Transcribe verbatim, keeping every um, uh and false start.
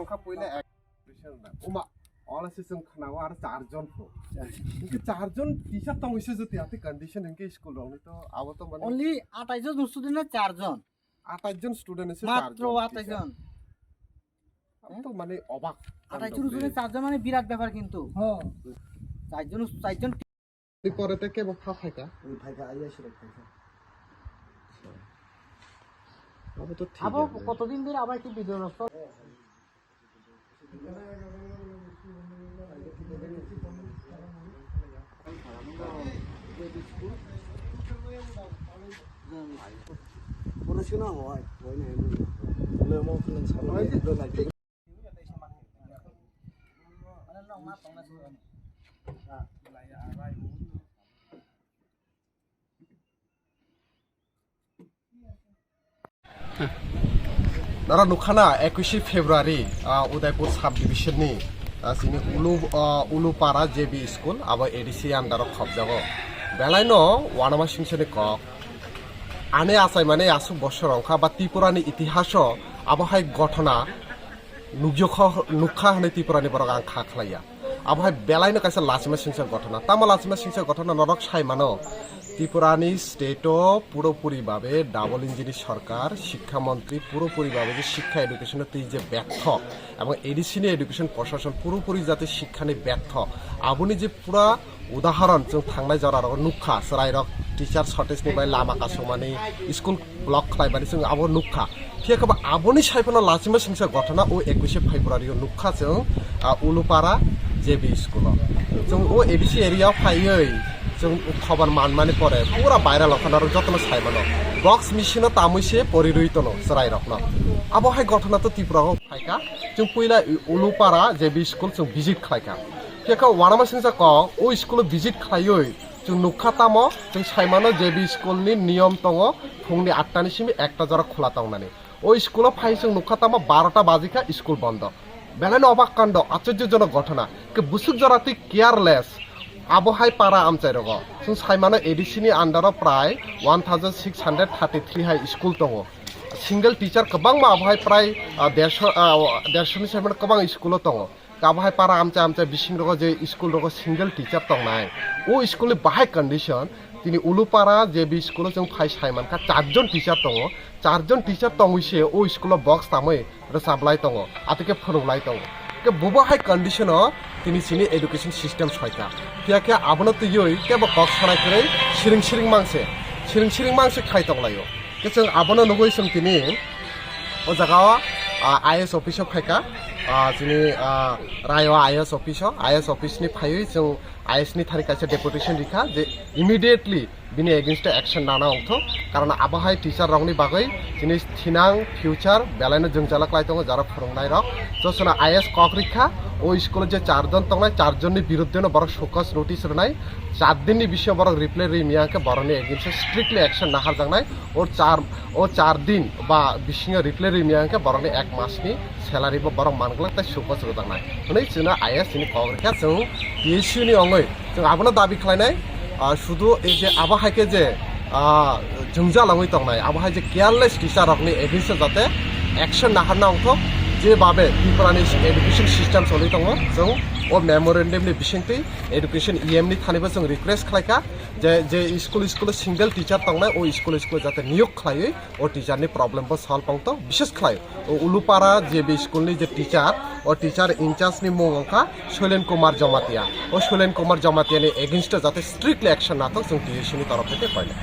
Kha puila ek, uma, ola se chwng khna o aro char jon pho. Hwnkhe char jon teacher tong ise joti ati condition hwnkhe school rok ni to abo to mane only atais jon student na char jon? Atais jon student ise char jon teacher. Matro atais jon. Abo to mane obak. Atais jon student char jon mane birat bepar kintu. Ho. Char jon, char jon Ni pore te kebo pha phaika? Ui, phaika, ai, ai, sirok phaika. Abo to thik abo ya. Kotodin dhori abo ekta video nosto. Kono sino hoi, hoi na, hoi na. Lo mo kelen sa. Nara nukhana ekuishe February, ah, Udaipur sub division ni, ah, chini Ulu, ah, Ulupara J B school, abo A D C under o khobjago. Belai no wanama singsa ni kok. Ani achai mane asuk bosor ongkha ba Tripura ni itihaso abo hai gothona nukjokho, nukha hwnwi Tripura ni borok ang kha khlaiya. Abo hai belai no kaisa lachima singsa gothona. Tamo lachima singsa gothona norok sai mano. Tripura ni state o puropuri babe double engine ni sorkar, shikha montri puropuri babe je shikha education o twi je betho, ebong A D C ni education proshason puropuri jate shikha ni betho. Aboni je pura udaharon chwng thangnai jora rogo nukha, chwrai rok teacher shortage ni bai lama kasumani, school block khlaimani chwng abo nukha. Phiya khe ba aboni sai phano lachima singsa gothona o ekuishe February o nukha chwng, ah, Ulupara J B school o. Chwng o A D C area o phaiwi chwng khobor manmani pore pura viral okha norok jotono sai mano. Box machine o tamwi se pori rwi tono chwrai rokno. Abo hai gothona to Tripura o phaika. Chwng puila Ulupara J B school chwng visit khlaikha. Phiya khe wanama singsa kok o school o visit khlaiwi chwng nukha tamo chwng sai mano J B school ni niyom tongo phungni atta ni simi ekta jora khula tongnani. O school o phai chwng nukha tamo barota bajikha school bondo. Belai no obak kando, achorjojonok gothona. Ke busuk jora twi careless. Abo hai para amchai rogo. Chwng sai mano A D C ni under o prai one thousand six hundred thirty three hai school tongo. Single teacher kwbangma abo hai prai, ah, dersho, ah, dersho ni sai mano kwbang school o tongo. Abo hai para amchai amchai bising rogo je school rogo single teacher tongnai. O school ni bahai condition, tini Ulupara J B school o chwng phai sai mankha char jon teacher tongo. Char jon teacher tongwi se o school o box tamwi rwchaplai tongo, atwkhe phwrwnglai tongo. Khe bobo hai condition o tini chini education system soika. Phiya khe abono twiwi kebo kok sanai kwrwi siring siring mangse, siring siring mangse khai tonglaio. Khe chwng abono nugwi chwng tini o jaga o, ah, I A S office o phaika, ah, chini, ah, Rayo I A S office o, I A S office ni phaiwi chwng I A S ni thani kaisa deputation rikha je immediately bini against o action nana ongthok, karon abo hai teacher rokni bagwi chini thinang future belaino jwngjala klai tongo, jara phwrwngnai rok. Chosona I A S kok rikha, o school o je char jon tongnai, char jonni biruddhe no borok show cause notice rwnai, char din ni bisingo borok reply rwi maya hwnkhe borokni against o strictly action naharjaknai. O char, o char din ba bisingo reply rwi maya hwnkhe borokni ek mas ni salary bo borok manglak tei show cause rwjaknai hwnwi chwngno I A S ni kok rikha. Chwng T S U ni ongwi chwng abono dabi khlainai, ah, sudu ei je abo hai khe je, ah, jwngjal wngwi tongnai, abo hai je careless teacher rokni against o jate action naharna ongthok, je babe Tripura ni education system choli tongo, chwng o memorandum ni bisingtwi education E M ni thani bo chwng request khlaikha je, je school, school o single teacher tongnai, o school, school o jate niyok khlaiwi o teacher ni problem bo solve wngthok, bishes khlai o Ulupara J B school ni je teacher, o teacher in charge ni mung wngkha Shailen Kumar Jamatia. O Shailen Kumar Jamatia ni against o jate strictly action nathok chwng T S U ni torof theke koinai.